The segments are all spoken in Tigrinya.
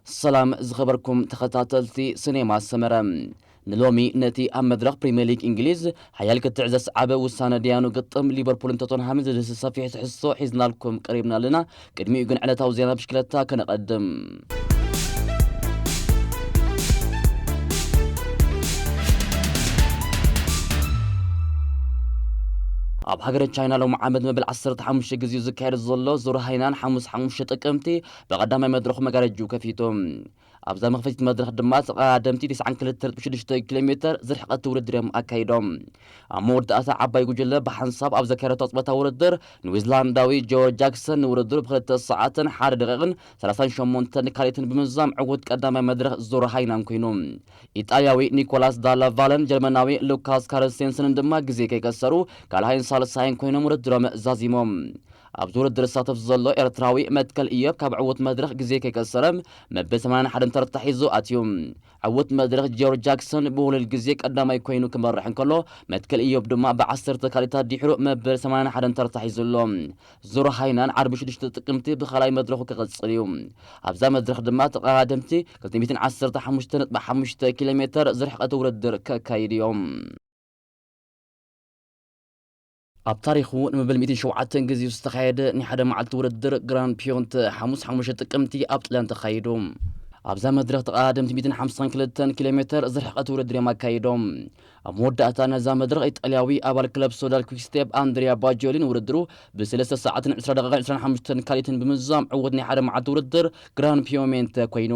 ሰላም ዝኸበርኩም ተኸታተልቲ ሲኔማ ሰመረ። ንሎሚ ነቲ ኣብ መድረኽ ፕሪምየር ሊግ እንግሊዝ ሓያል ክትዕ ዘስዓበ ውሳነ ዲያኑ ግጥም ሊቨርፑልን ቶተንሃምን ዝድህስስ ሰፊሕ ትሕዝቶ ሒዝናልኩም ቀሪብና ኣለና። ቅድሚኡ ግን ዕለታዊ ዜና ብሽክለታ ከነቐድም። ኣብ ሃገረ ቻይና ሎሚ ዓመት መበል ዓሰርተ ሓሙሽተ ግዜኡ ዝካየድ ዘሎ ዙር ሃይናን ሓሙስ ሓሙሽተ ጥቅምቲ ብቐዳማይ መድረኹ መጋረጅኡ ከፊቱ። ኣብዛ መኽፈቲት መድረኽ ድማ ተቐዳደምቲ ተስዓን ክልተ ነጥቢ ሽዱሽተ ኪሎ ሜተር ዝርሕቐት ውድድር እዮም ኣካይዶም። ኣብ መወዳእታ ዓባይ ጉጅለ ብሓንሳብ ኣብ ዘካየደቶ ኣጽበታ ውድድር ኒውዚላንዳዊ ጆርጅ ጃክሰን ንውድድሩ ብክልተ ሰዓትን ሓደ ደቂቕን ሰላሳን ሸሞንተን ካልኢትን ብምዝዛም ዕዉት ቀዳማይ መድረኽ ዙር ሃይናን ኮይኑ። ኢጣልያዊ ኒኮላስ ዳላ ቫለን ጀርመናዊ ሉካስ ካርልሴንስንን ድማ ግዜ ከይከሰሩ ካልኣይን ሳልሳይን ኮይኖም ውድድሮም ዛዚሞም። ኣብዚ ውድድር ዝሳተፍ ዘሎ ኤርትራዊ መትከል ኢዮብ ካብ ዕዉት መድረኽ ግዜ ከይከሰረ መበል ሰማንያን ሓደን ተርታ ሒዙ ኣትዩ። ዕዉት መድረኽ ጆርጅ ጃክሰን ብውህሉል ግዜ ቀዳማይ ኮይኑ ክመርሕ እንከሎ፣ መትከል ኢዮብ ድማ ብዓሰርተ ካልኢታት ድሕሩ መበል ሰማንያን ሓደን ተርታ ሒዙ ኣሎ። ዙር ሃይናን ዓርቢ ሽዱሽተ ጥቅምቲ ብኻልኣይ መድረኹ ክቕጽል እዩ። ኣብዛ መድረኽ ድማ ተቐዳደምቲ ክልተ ሚእትን ዓሰርተ ሓሙሽተ ነጥቢ ሓሙሽተ ኪሎ ሜተር ዝርሕቐት ውድድር ከካይዱ እዮም። ኣብ ታሪኹ ንመበል ሚእትን ሸውዓተን ግዜ ዝተኻየደ ናይ ሓደ መዓልቲ ውድድር ግራንድ ፒዮንት ሓሙስ ሓሙሽተ ጥቅምቲ ኣብ ጥልያን ተኻይዱ። ኣብዛ መድረኽ ተቐዳደምቲ ሚእትን ሓምሳን ክልተን ኪሎ ሜተር ዝርሕቐት ውድድር እዮም ኣካይዶም። ኣብ መወዳእታ ነዛ መድረኽ ኢጣልያዊ ኣባል ክለብ ሶዳል ኩክስቴፕ ኣንድሪያ ባጆሊ ንውድድሩ ብሰለስተ ሰዓትን ዕስራ ደቂቕን ዕስራን ሓሙሽተን ካልኢትን ብምዝዛም ዕዉት ናይ ሓደ መዓልቲ ውድድር ግራንድ ፒዮሜንተ ኮይኑ።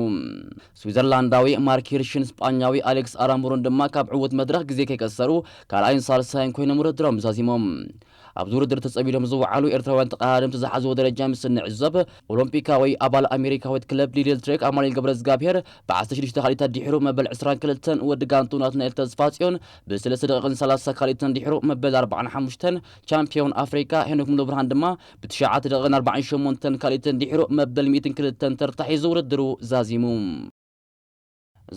ስዊዘርላንዳዊ ማርክ ሂርሽን ስጳኛዊ ኣሌክስ ኣራምቡርን ድማ ካብ ዕዉት መድረኽ ግዜ ከይከሰሩ ካልኣይን ሳልሳይን ኮይኖም ውድድሮም ዛዚሞም። ኣብዚ ውድድር ተጸሚዶም ዝወዓሉ ኤርትራውያን ተቐዳደምቲ ዝሓዝዎ ደረጃ ምስ እንዕዘብ፣ ኦሎምፒካዊ ኣባል ኣሜሪካዊት ክለብ ሊድል ትሬክ ኣማኑኤል ገብረዝጋብሄር ብዓሰርተ ሽዱሽተ ካልኢታት ድሒሩ መበል ዕስራን ክልተን፣ ወዲ ጋንቱ ናትናኤል ተስፋጽዮን ብሰለስተ ደቂቕን ሰላሳ ካልኢትን ድሒሩ መበል ኣርባዓን ሓሙሽተን፣ ቻምፒዮን ኣፍሪካ ሄኖክ ሙሉብርሃን ድማ ብትሽዓተ ደቂቕን ኣርባዓን ሸሞንተን ካልኢትን ድሒሩ መበል ሚእትን ክልተን ተርታ ሒዙ ውድድሩ ዛዚሙ።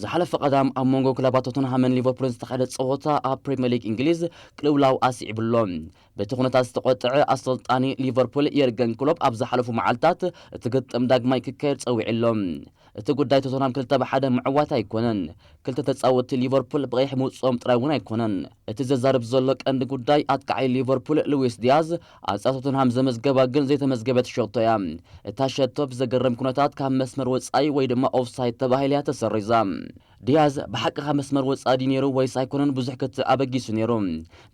ዝሓለፈ ቀዳም ኣብ መንጎ ክለባት ቶተንሃምን ሊቨርፑልን ዝተኻየደ ጸወታ ኣብ ፕሪምየር ሊግ እንግሊዝ ቅልውላው ኣስዒቡ ኣሎ። በቲ ኩነታት ዝተቖጥዐ ኣሰልጣኒ ሊቨርፑል የርገን ክሎፕ ኣብ ዝሓለፉ መዓልታት እቲ ግጥም ዳግማይ ክካየድ ጸዊዑ ኣሎ። እቲ ጉዳይ ቶተንሃም ክልተ ብሓደ ምዕዋት ኣይኮነን። ክልተ ተጻወትቲ ሊቨርፑል ብቐይሕ ምውጽኦም ጥራይ እውን ኣይኮነን። እቲ ዘዛርብ ዘሎ ቀንዲ ጉዳይ ኣጥቃዓይ ሊቨርፑል ሉዊስ ዲያዝ ኣንጻር ቶተንሃም ዘመዝገባ ግን ዘይተመዝገበት ሸቶ እያ። እታ ሸቶ ብዘገርም ኩነታት ካብ መስመር ወጻኢ ወይ ድማ ኦፍሳይድ ተባሂላ እያ ተሰሪዛ። ዲያዝ ብሓቂ ካብ መስመር ወጻኢ ድዩ ነይሩ ወይስ ኣይኮነን ብዙሕ ክትዕ ኣበጊሱ ነይሩ።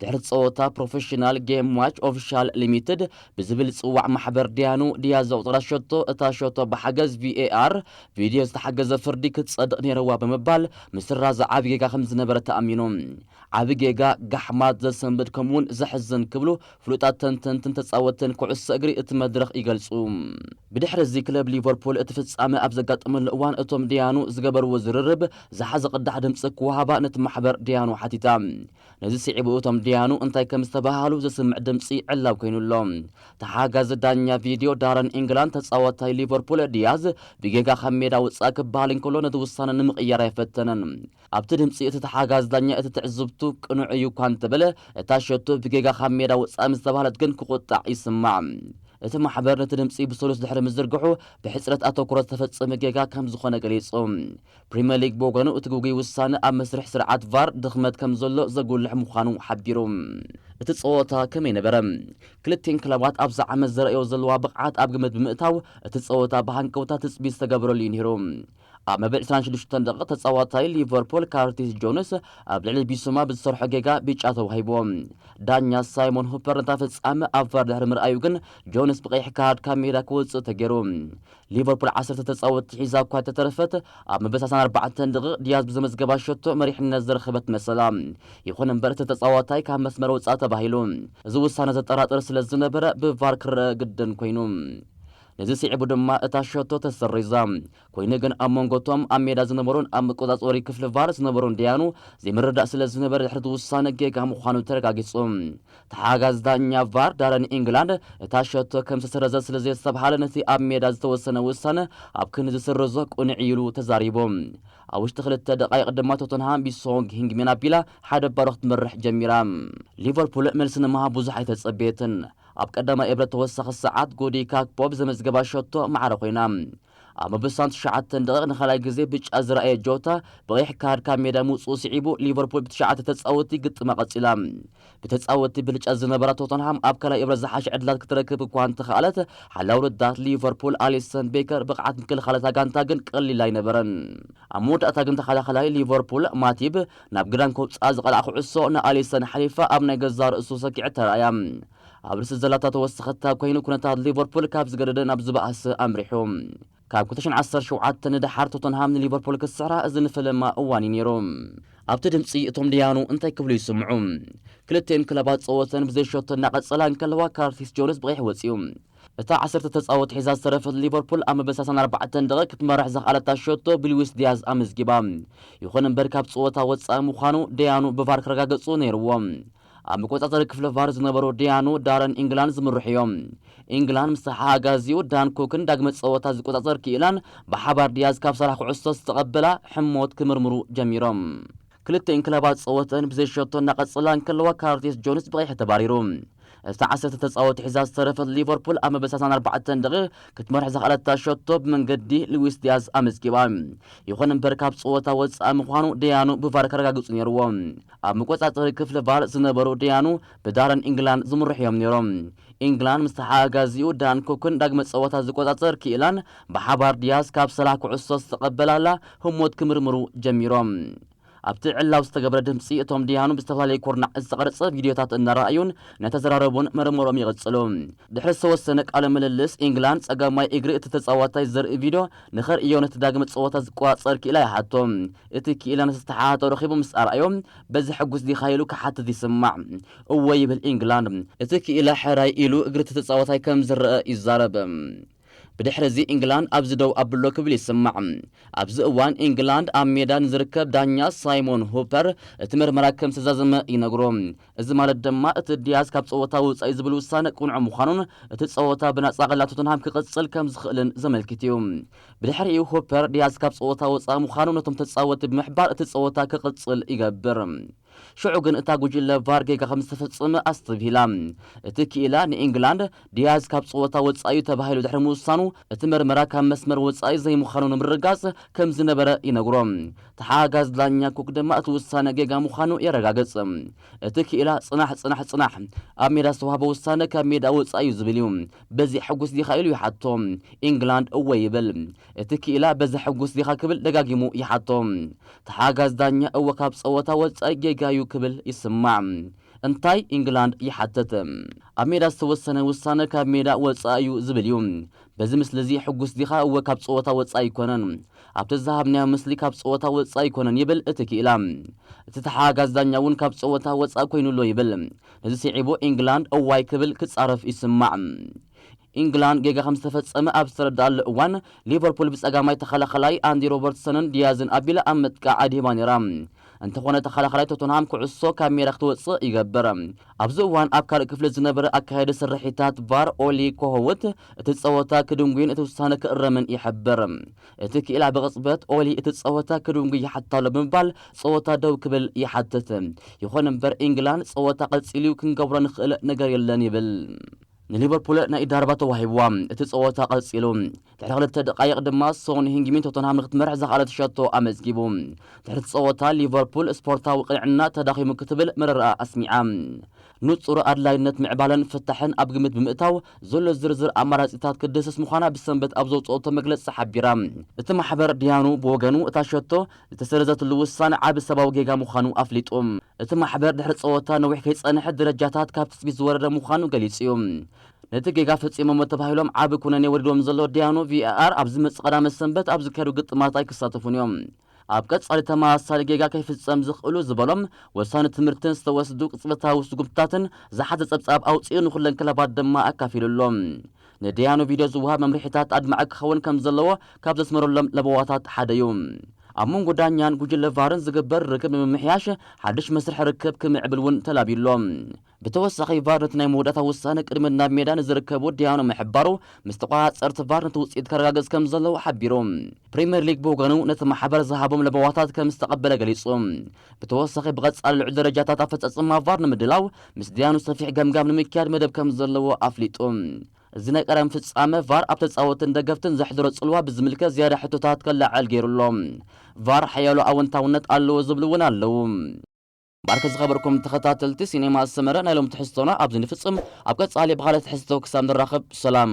ድሕሪ ጸወታ ፕሮፌሽናል ጌም ዋች ኦፊሻል ሊሚትድ ብዝብል ዝጽዋዕ ማሕበር ዲያኑ ዲያዝ ዘቑጸራ ሸቶ፣ እታ ሸቶ ብሓገዝ ቪኤኣር ቪድዮ ዝተሓገዘ ፍርዲ ክትጸድቕ ነይርዋ ብምባል ምስራዛ ዓቢ ጌጋ ከም ዝነበረ ተኣሚኑ። ዓቢ ጌጋ፣ ጋሕማት ዘሰንብድ ከምኡውን ዘሕዝን ክብሉ ፍሉጣት ተንተንትን ተጻወትን ኩዕሶ እግሪ እቲ መድረኽ ይገልጹ። ብድሕሪ እዚ ክለብ ሊቨርፑል እቲ ፍጻመ ኣብ ዘጋጠመሉ እዋን እቶም ዲያኑ ዝገበርዎ ዝርርብ ዝሓዘ ቅዳሕ ድምጺ ክወሃባ ነቲ ማሕበር ዲያኑ ሓቲታ። ነዚ ስዒቡ እቶም ዲያኑ እንታይ ከም ዝተባሃሉ ዘስምዕ ድምጺ ዕላብ ኮይኑ ኣሎ። ተሓጋዚ ዳኛ ቪድዮ ዳረን ኢንግላንድ ተጻዋታይ ሊቨርፑል ዲያዝ ብጌጋ ካብ ሜዳ ውጻእ ክበሃል እንከሎ ነቲ ውሳነ ንምቕያር ኣይፈተነን። ኣብቲ ድምጺ እቲ ተሓጋዚ ዳኛ እቲ ትዕዝብቱ ቅኑዕ እዩ እኳ እንተበለ፣ እታ ሸቶ ብጌጋ ካብ ሜዳ ውጻእ ምስ ተባህለት ግን ክቑጣዕ ይስማዕ። እቲ ማሕበር ነቲ ድምጺ ብሰሉስ ድሕሪ ምዝርግሑ ብሕጽረት ኣተኩሮ ዝተፈጸመ ጌጋ ከም ዝኾነ ገሊጹ። ፕሪምየር ሊግ ብወገኑ እቲ ግጉይ ውሳነ ኣብ መስርሕ ስርዓት ቫር ድኽመት ከም ዘሎ ዘጉልሕ ምዃኑ ሓቢሩ። እቲ ጸወታ ከመይ ነበረ? ክልቲኤን ክለባት ኣብዚ ዓመት ዘርእዮ ዘለዋ ብቕዓት ኣብ ግምት ብምእታው እቲ ጸወታ ብሃንቀውታ ትጽቢት ዝተገበረሉ እዩ ነይሩ። ኣብ መበል ዕስራን ሽዱሽተን ደቂቕ ተጻዋታይ ሊቨርፑል ካርቲስ ጆንስ ኣብ ልዕሊ ቢሱማ ብዝሰርሖ ጌጋ ቢጫ ተዋሂብዎ። ዳኛ ሳይሞን ሁፐር ነታ ፍጻመ ኣብ ቫር ድሕሪ ምርኣዩ ግን ጆንስ ብቐይሕ ካርድ ካብ ሜዳ ክወጽእ ተገይሩ። ሊቨርፑል ዓሰርተ ተጻወትቲ ሒዛ እኳ እንተተረፈት፣ ኣብ መበል ሰላሳን ኣርባዕተን ደቂቕ ዲያዝ ብዘመዝገባ ሸቶ መሪሕነት ዝረኸበት መሰላ። ይኹን እምበር እቲ ተጻዋታይ ካብ መስመር ወጻእ ተባሂሉ። እዚ ውሳነ ዘጠራጥር ስለ ዝነበረ ብቫር ክረአ ግድን ኮይኑ። ነዚ ስዒቡ ድማ እታ ሸቶ ተሰሪዛ። ኮይኑ ግን ኣብ መንጎ እቶም ኣብ ሜዳ ዝነበሩን ኣብ መቆጻጸሪ ክፍሊ ቫር ዝነበሩን ዲያኑ ዘይምርድዳእ ስለ ዝነበረ ድሕሪ እቲ ውሳነ ጌጋ ምዃኑ ተረጋጊጹ። ተሓጋዚ ዳኛ ቫር ዳረን ኢንግላንድ እታ ሸቶ ከም ዝተሰረዘ ስለ ዘየስተብሃለ ነቲ ኣብ ሜዳ ዝተወሰነ ውሳነ ኣብ ክንዲ ዝስርዞ ቅኑዕ እዩ ኢሉ ተዛሪቡ። ኣብ ውሽጢ ክልተ ደቃይቕ ድማ ቶተንሃም ብሶንግ ሂንግሜን ኣቢላ ሓደ ባዶ ክትመርሕ ጀሚራ። ሊቨርፑል መልሲ ንምሃብ ብዙሕ ኣይተጸበየትን። ኣብ ቀዳማይ እብረት ተወሳኺ ሰዓት ጎዲ ካክፖ ብዘመዝገባ ሸቶ ማዕረ ኮይና። ኣብ መበሳን ትሽዓተ ደቂቕ ንኻልኣይ ግዜ ብጫ ዝረኣየ ጆታ ብቐይሕ ካርድ ካብ ሜዳ ምውፅኡ ስዒቡ፣ ሊቨርፑል ብትሽዓተ ተፃወትቲ ግጥማ ቀፂላ። ብተፃወትቲ ብልጫ ዝነበራ ቶተንሃም ኣብ ካልኣይ እብረ ዝሓሸ ዕድላት ክትረክብ እኳ እንተኸኣለት፣ ሓላው ረዳት ሊቨርፑል ኣሊሰን ቤከር ብቕዓት ምክልኻል እታ ጋንታ ግን ቀሊል ኣይነበረን። ኣብ መወዳእታ ግን ተኸላኸላይ ሊቨርፑል ማቲብ ናብ ግዳን ከውፅኣ ዝቐልዓ ኩዕሶ ንኣሊሰን ሓሊፋ ኣብ ናይ ገዛ ርእሱ ሰኪዐ ተራእያ። ኣብ ርእሲ ዘላታ ተወሰኸታ ኮይኑ ኩነታት ሊቨርፑል ካብ ዝገደደ ናብ ዝበኣሰ ኣምሪሑ። ካብ ክልተ ሽሕን ዓሰርተ ሸውዓተን ንደሓር ቶተንሃም ንሊቨርፑል ክስዕራ እዚ ንፈለማ እዋን እዩ ነይሩ። ኣብቲ ድምፂ እቶም ደያኑ እንታይ ክብሉ ይስምዑ? ክልቲኤን ክለባት ፀወተን ብዘይ ሸቶ እናቐፀላ እንከለዋ ካርቲስ ጆንስ ብቐይሕ ወፂኡ። እታ ዓሰርተ ተፃወት ሒዛ ዝተረፈት ሊቨርፑል ኣብ መበል ሰላሳን ኣርባዕተን ደቂቕ ክትመርሕ ዝኸኣለታ ሸቶ ብሉዊስ ዲያዝ ኣመዝጊባ። ይኹን እምበር ካብ ፀወታ ወፃኢ ምዃኑ ደያኑ ብቫር ክረጋገፁ ነይርዎ። ኣብ መቆፃፀሪ ክፍሊ ቫር ዝነበሩ ዲያኑ ዳረን ኢንግላንድ ዝምርሑ እዮም። ኢንግላንድ ምስ ተሓጋዚኡ ዳን ኮክን ዳግመ ፀወታ ዝቆፃፀር ክኢላን ብሓባር ዲያዝ ካብ ሰራሕ ኩዕሶ ዝተቐበላ ሕሞት ክምርምሩ ጀሚሮም። ክልቲኤን ክለባት ፀወተን ብዘይ ሸቶ እናቐፅላ እንከለዋ ካርቲስ ጆንስ ብቐይሕ ተባሪሩ። እታ ዓሰርተ ተፃወቲ ሒዛ ዝተረፈት ሊቨርፑል ኣብ መበል ሰላሳን ኣርባዕተን ደቂቕ ክትመርሕ ዝኸኣለታ ሸቶ ብመንገዲ ሉዊስ ዲያዝ ኣመዝጊባ። ይኹን እምበር ካብ ፀወታ ወፃኢ ምዃኑ ደያኑ ብቫር ከረጋግፁ ነይርዎ። ኣብ መቆፃፀሪ ክፍሊ ቫር ዝነበሩ ደያኑ ብዳረን ኢንግላንድ ዝምርሑ እዮም ነይሮም። ኢንግላንድ ምስ ተሓጋጋዚኡ ዳን ኮክን ዳግመ ፀወታ ዝቆፃፀር ክኢላን ብሓባር ዲያዝ ካብ ሰላሕ ኩዕሶ ዝተቐበላላ ህሞት ክምርምሩ ጀሚሮም። ኣብቲ ዕላው ዝተገብረ ድምፂ እቶም ደያኑ ብዝተፈላለየ ኩርናዕ ዝተቐረፀ ቪድዮታት እናረኣዩን እናተዘራረቡን መርመሮም ይቕፅሉ። ድሕሪ ዝተወሰነ ቃለ ምልልስ ኢንግላንድ ጸጋማይ እግሪ እቲ ተጻዋታይ ዘርኢ ቪድዮ ንኸርእዮ ነቲ ዳግመ ጸወታ ዝቆጻጸር ክኢላ ይሓቶ። እቲ ክኢላ ነቲ ዝተሓታቶ ረኺቡ ምስ ኣርኣዮ በዚ ሕጉስ ዲኻ ኢሉ ክሓትት ይስማዕ። እወ ይብል ኢንግላንድ። እቲ ክኢላ ሕራይ ኢሉ እግሪ እቲ ተጻዋታይ ከም ዝረአ ይዛረብ። ብድሕሪ እዚ ኢንግላንድ ኣብዚ ደው ኣብሎ ክብል ይስማዕ። ኣብዚ እዋን ኢንግላንድ ኣብ ሜዳ ንዝርከብ ዳኛ ሳይሞን ሁፐር እቲ መርመራ ከም ዝተዛዘመ ይነግሮ። እዚ ማለት ድማ እቲ ዲያዝ ካብ ጸወታ ወጻኢ ዝብል ውሳነ ቅኑዕ ምዃኑን እቲ ጸወታ ብናጻ ቀላ ቶተንሃም ክቕጽል ከም ዝኽእልን ዘመልክት እዩ። ብድሕሪኡ ሁፐር ዲያዝ ካብ ጸወታ ወጻኢ ምዃኑ ነቶም ተጻወቲ ብምሕባር እቲ ጸወታ ክቕጽል ይገብር። ሽዑ ግን እታ ጉጅለ ቫር ጌጋ ከም ዝተፈጸመ ኣስተብሂላ። እቲ ክኢላ ንኢንግላንድ ዲያዝ ካብ ጸወታ ወጻኢ እዩ ተባሂሉ ድሕሪ ምውሳኑ፣ እቲ መርመራ ካብ መስመር ወጻኢ ዘይምዃኑ ንምርግጋጽ ከም ዝነበረ ይነግሮ። ተሓጋጋዚ ዳኛ ኩክ ድማ እቲ ውሳነ ጌጋ ምዃኑ የረጋግጽ። እቲ ክኢላ "ጽናሕ፣ ጽናሕ፣ ጽናሕ፣ ኣብ ሜዳ ዝተዋህበ ውሳነ ካብ ሜዳ ወጻኢ እዩ" ዝብል እዩ። "በዚ ሕጉስ ዲኻ?" ኢሉ ይሓቶ። ኢንግላንድ "እወ" ይብል። እቲ ክኢላ "በዚ ሕጉስ ዲኻ?" ክብል ደጋጊሙ ይሓቶ። ተሓጋጋዚ ዳኛ "እወ፣ ካብ ጸወታ ወጻኢ ጌጋ እዩ" ክብል ይስማዕ። እንታይ? ኢንግላንድ ይሓትት። ኣብ ሜዳ ዝተወሰነ ውሳነ ካብ ሜዳ ወጻኢ እዩ ዝብል እዩ። "በዚ ምስሊ እዚ ሕጉስ ዲኻ?" "እወ፣ ካብ ጸወታ ወጻኢ ኣይኮነን። ኣብቲ ዝሃብናዮ ምስሊ ካብ ጸወታ ወጻኢ ኣይኮነን" ይብል እቲ ክኢላ። እቲ ተሓጋጋዚ ዳኛ እውን "ካብ ጸወታ ወጻኢ ኮይኑ ኣሎ" ይብል። ነዚ ስዒቡ ኢንግላንድ "እዋይ" ክብል ክጻረፍ ይስማዕ። ኢንግላንድ ጌጋ ከም ዝተፈጸመ ኣብ ዝተረድኣሉ እዋን፣ ሊቨርፑል ብጸጋማይ ተኸላኸላይ ኣንዲ ሮበርትሰንን ዲያዝን ኣቢላ ኣብ ምጥቃዕ ኣድሂባ ነይራ። እንተኾነ ተኸላኸላይ ቶተንሃም ኩዕሶ ካብ ሜዳ ክትወጽእ ይገብር። ኣብዚ እዋን ኣብ ካልእ ክፍሊ ዝነበረ ኣካያዲ ስርሒታት ቫር ኦሊ ኮሆውት እቲ ጸወታ ክድንጉይን እቲ ውሳነ ክእረምን ይሕብር። እቲ ክኢላ ብቕጽበት ኦሊ እቲ ጸወታ ክድንጉይ ይሓትት ኣሎ ብምባል ጸወታ ደው ክብል ይሓትት። ይኹን እምበር ኢንግላንድ ጸወታ ቀጺሉ እዩ፣ ክንገብሮ ንኽእል ነገር የለን ይብል። ንሊቨርፑል ናይ ኢድ ዳርባ ተዋሂብዋ። እቲ ጸወታ ቀጺሉ። ድሕሪ ክልተ ደቃይቕ ድማ ሶን ሂንግሚን ቶተንሃም ንክትመርሕ ዝኸኣለት ሸቶ ኣመዝጊቡ። ድሕሪ እቲ ጸወታ ሊቨርፑል ስፖርታዊ ቅንዕና ተዳኺሙ ክትብል መረረኣ ኣስሚዓ። ንጹር ኣድላይነት ምዕባለን ፍታሕን ኣብ ግምት ብምእታው ዘሎ ዝርዝር ኣማራጺታት ክትድህስስ ምዃና ብሰንበት ኣብ ዘውጽኦቶ መግለጺ ሓቢራ። እቲ ማሕበር ዲያኑ ብወገኑ እታ ሸቶ ዝተሰረዘትሉ ውሳነ ዓቢ ሰብኣዊ ጌጋ ምዃኑ ኣፍሊጡ። እቲ ማሕበር ድሕሪ ጸወታ ነዊሕ ከይጸንሐ ደረጃታት ካብ ትጽቢት ዝወረደ ምዃኑ ገሊጹ እዩ። ነቲ ጌጋ ፈጺሞሞ ተባሂሎም ዓቢ ኩነኔ ወሪድዎም ዘሎ ዲያኑ ቪ ኤ ኣር ኣብ ዝመጽእ ቀዳመ ሰንበት ኣብ ዝካየዱ ግጥማት ኣይክሳተፉን እዮም። ኣብ ቀጻሊ ተመሳሳሊ ጌጋ ከይፍጸም ዝኽእሉ ዝበሎም ወሳኒ ትምህርትን ዝተወስዱ ቅጽበታዊ ስጉምትታትን ዝሓዘ ጸብጻብ ኣውጺኡ ንኹለን ክለባት ድማ ኣካፊሉ ኣሎ። ንዲያኑ ቪድዮ ዝወሃብ መምርሒታት ኣድማዒ ክኸውን ከም ዘለዎ ካብ ዘስመረሎም ለበዋታት ሓደ እዩ። ኣብ መንጎ ዳኛን ጉጅለ ቫርን ዝግበር ርክብ ንምምሕያሽ ሓድሽ መስርሕ ርክብ ክምዕብል እውን ተላብዩ ኣሎ። ብተወሳኺ ቫር ነቲ ናይ መወዳእታ ውሳነ ቅድሚ ናብ ሜዳ ንዝርከቡ ዲያኑ ምሕባሩ፣ ምስ ተቆጻጸርቲ ቫር ነቲ ውጽኢት ከረጋግጽ ከም ዘለዎ ሓቢሩ። ፕሪምየር ሊግ ብወገኑ ነቲ ማሕበር ዝሃቦም ለበዋታት ከም ዝተቐበለ ገሊጹ። ብተወሳኺ ብቐጻሊ ልዑል ደረጃታት ኣፈጻጽማ ቫር ንምድላው ምስ ዲያኑ ሰፊሕ ገምጋም ንምክያድ መደብ ከም ዘለዎ ኣፍሊጡ። እዚ ናይ ቀደም ፍጻመ ቫር ኣብ ተጻወትን ደገፍትን ዘሕድሮ ጽልዋ ብዝምልከት ዝያዳ ሕቶታት ከለዓዕል ገይሩ ኣሎ። ቫር ሓያሎ ኣወንታውነት ኣለዎ ዝብሉ እውን ኣለዉ። ባርከ ዝኸበርኩም ተኸታተልቲ ሲኔማ ሰመረ፣ ናይ ሎም ትሕዝቶና ኣብዚ ንፍጽም። ኣብ ቀጻሊ ብኻልእ ትሕዝቶ ክሳብ ንራኸብ ሰላም።